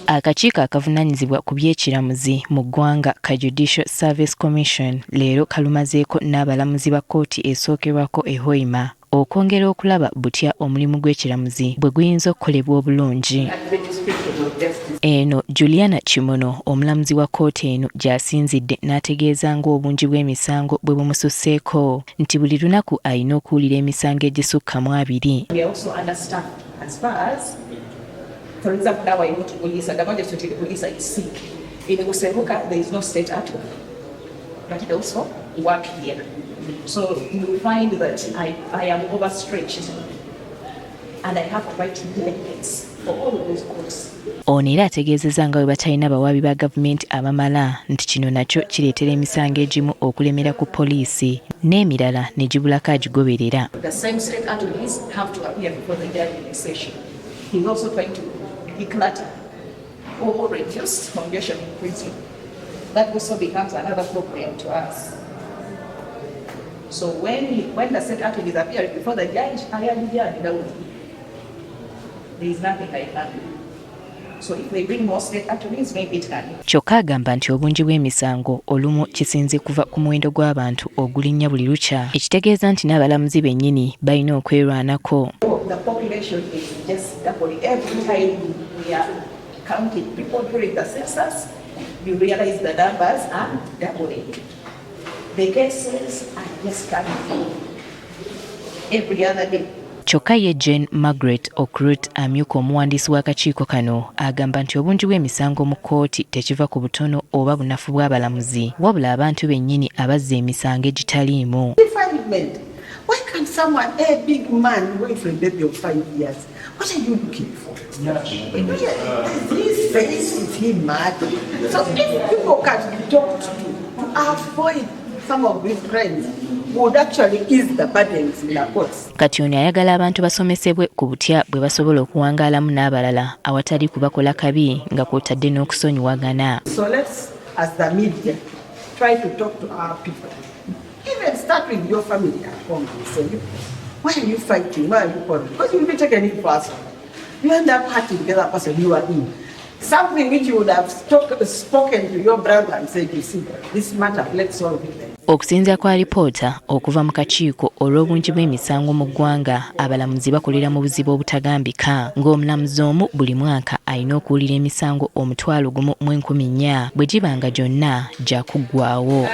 Akakiiko akavunaanyizibwa ku by'ekiramuzi mu ggwanga ka Judicial Service Commission leero kalumazeeko n'abalamuzi ba kkooti esookerwako e Hoima okwongera okulaba butya omulimu gw'ekiramuzi bwe guyinza okukolebwa obulungi. Eno Juliana Kimono omulamuzi wa kkooti eno gy'asinzidde n'ategeeza ng'obungi bw'emisango bwe bumususseeko nti buli lunaku alina okuwulira emisango egisukka mu abiri. For example, now I go to Buliisa, the magistrate in Buliisa is sick. In Buseruka, there is no state attorney, but they also work here. So you find that I am overstretched and I have to write delegates for all of those courts. Ono era ategeezezza nga bwe batalina bawaabi ba gavumenti abamala nti kino nakyo kireetera emisango egimu okulemera ku poliisi n'emirala ne gibulako agigoberera. The same state attorneys have to appear before the judge in session. He's also trying to declutter or reduce congestion in prison. That also becomes another problem to us. So when the state attorney is appearing before the judge, I am judge, there is nothing I can do. So if they bring more state attorneys, maybe it can. Kyokka agamba nti obungi bw'emisango olumu kisinze kuva ku muwendo gw'abantu ogulinnya buli lukya, ekitegeeza nti n'abalamuzi bennyini balina okwerwanako. The population is just doubling. Every time we are counting people during the census, you realize the numbers are doubling. The cases are just coming every other day. Kyokka ye Jane Margaret Okrut amyuka omuwandiisi w'akakiiko kano agamba nti obungi bw'emisango mu kkooti tekiva ku butono oba bunafu bw'abalamuzi, wabula abantu bennyini abazza emisango egitaliimu. Defilement. Why can't someone, a big man, going for a baby of 5 years? What are you looking for? Is he sane? Is he mad? So if people can be talked to avoid some of these crimes, would actually ease the burdens in the courts. Kati ono ayagala abantu basomesebwe ku butya bwe basobola okuwangaalamu n'abalala awatali kubakola kabi nga kw'otadde n'okusonyiwagana. So let's, as the media, try to talk to our people. Even start with your family at home and say, "Why are you fighting? Why are you quarreling?" Because you'll be taken in personal. You end up hurting the other person you are in. Something which you would have spoken to your brother and said, "You see, this matter, let's solve it." Okusinziira kwa alipoota okuva mu kakiiko, olw'obungi bw'emisango mu ggwanga, abalamuzi bakolera mu buzibu obutagambika, ng'omulamuzi omu buli mwaka alina okuwulira emisango 14,000 bwe giba nga gyonna gyakuggwawo.